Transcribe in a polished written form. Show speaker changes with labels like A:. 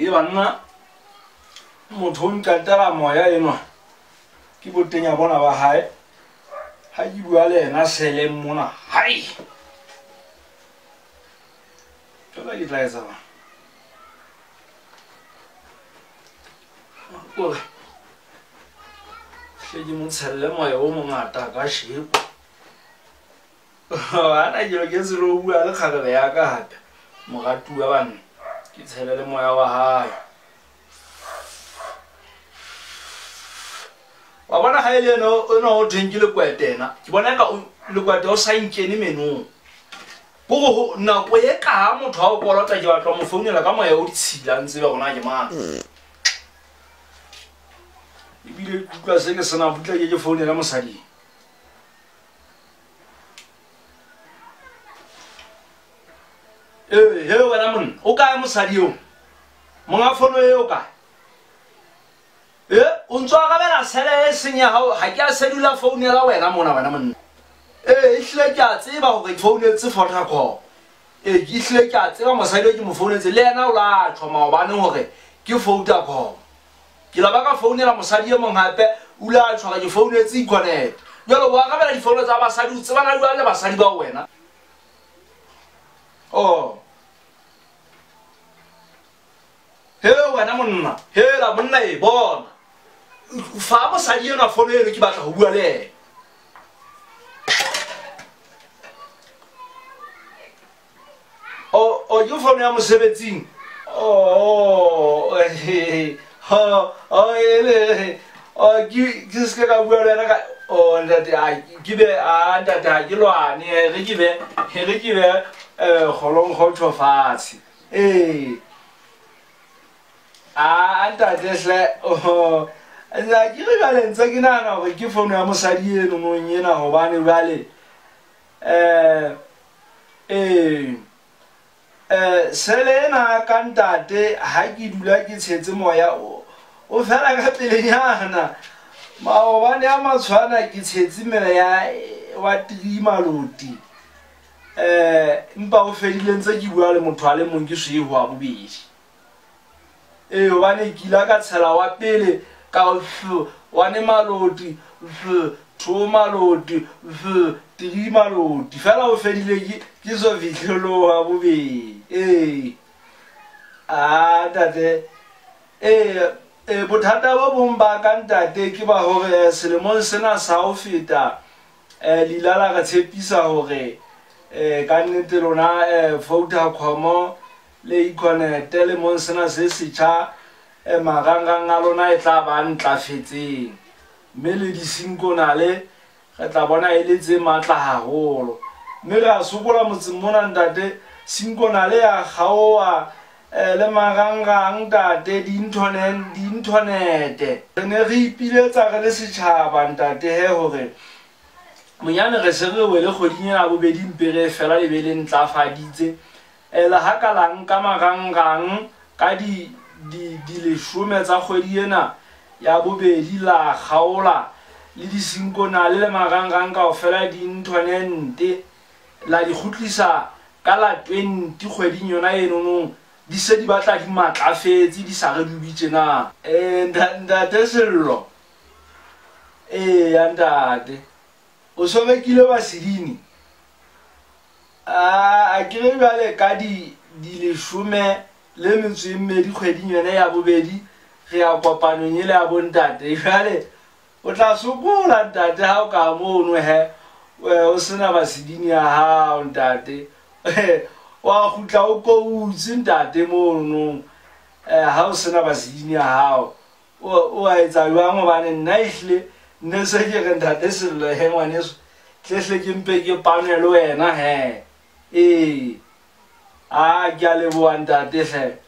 A: E banna motho o nqatela moya enwa ke botenya bona ba hae ha ke bua le yena seleng mona hai jwale ke tla etsa bang kore hle ke mo tshelle moya o mongata ka sheko ana ke loketse le ho bua le kgarebe ya ka hape moratuwa banna ke tshele le moya wa hae. Wa bona ha ile no no o thweng ke lekwete ena ke bona ka lekwete o sa nkene menong kore nako e ka motho ha o kolota ke batla mo founela ka moya o ditshila ntse ba rona ke mang ebile ke utlwa se ke sena butla ke founela mosadi. He wena monna o kae mosadi eo monga fono eo kae? O ntso arabela sele e seng ya hao ha ke a sedula founela wena mona wena monna. Ehlile ke a tseba hore ke founetse Vodacom. Ke ehlile ke a tseba mosadi o ke mo founetse le yena o la tjho maobane hore ke Vodacom. Ke la ba ka founela mosadi e mong hape o la tjho hore ke founetse Econet. Jwale o arabela difono tsa basadi o tsebana jwang le basadi ba wena? Oh. He wena monna, hela monna e bona. Fa mosadi enwa fono eno ke batla ho bua le yena. O ke fono ya mosebetsing. Oh, oh, ke se ka bua le yena ka oh ntate a ke be a ntate ha ke lwane re ke be kgolong kgotho fatshe. A ntate hle oh nna ke re jwale ntse ke nahana hore ke fono ya mosadi eno nong ena hobane jwale sele ena ka ntate ha ke dula ke tshetse moya o fela ka pelenyana maobane a matshwana ke tshetse meya wa 3 maloti empa o fedile ntse ke bua le motho a le mong ke swe ho a bobedi. Hobane ke ile ka tshela wa pele ka f 1 maloti f 2 maloti f 3 maloti fela o fedile ke so fihlelo wa bobedi. A ntate bothata bo bong ba ka ntate ke ba hore selemong sena sa ho feta lila la re tshepisa hore ka nnete lona Vodacom le Econet le mong sena se setjha marangrang a lona e tla ba ntlafetseng mme le disinkonale re tla bona e le tse matla haholo mme re a sokola motseng mona ntate sinkonale ya kgaoha le marangrang ntate di-internet re ne re ipiletsa re le setjhaba ntate he hore monyane re se re wele kgweding ena ya bobedi mpe re fela le be le ntlafaditse le ha ka la nka marangrang ka di 10 tsa kgwedi ena ya bobedi la kgaola le disinkonale le marangrang kaofela di-internet la di kgutlisa ka la 20 kgweding yona enonong di se di batla di matlafetse di sa re dube tjena. Ntate Sello ya ntate o so rekile basedini a ke re jwale ka di 12 kgweding yona ya bobedi re ya kopanong ele ya bontate jwale o tla sokola ntate ha o ka mono he o sena basedini ya hao ntate wa kgutla o koutse ntate mono ha o sena basedini ya hao o a etsa jwang hobane nna ehlile nne se ke re ntate Sello he ngwaneso tlehle ke mpe ke pane le wena he. A ke a leboha ntate hle.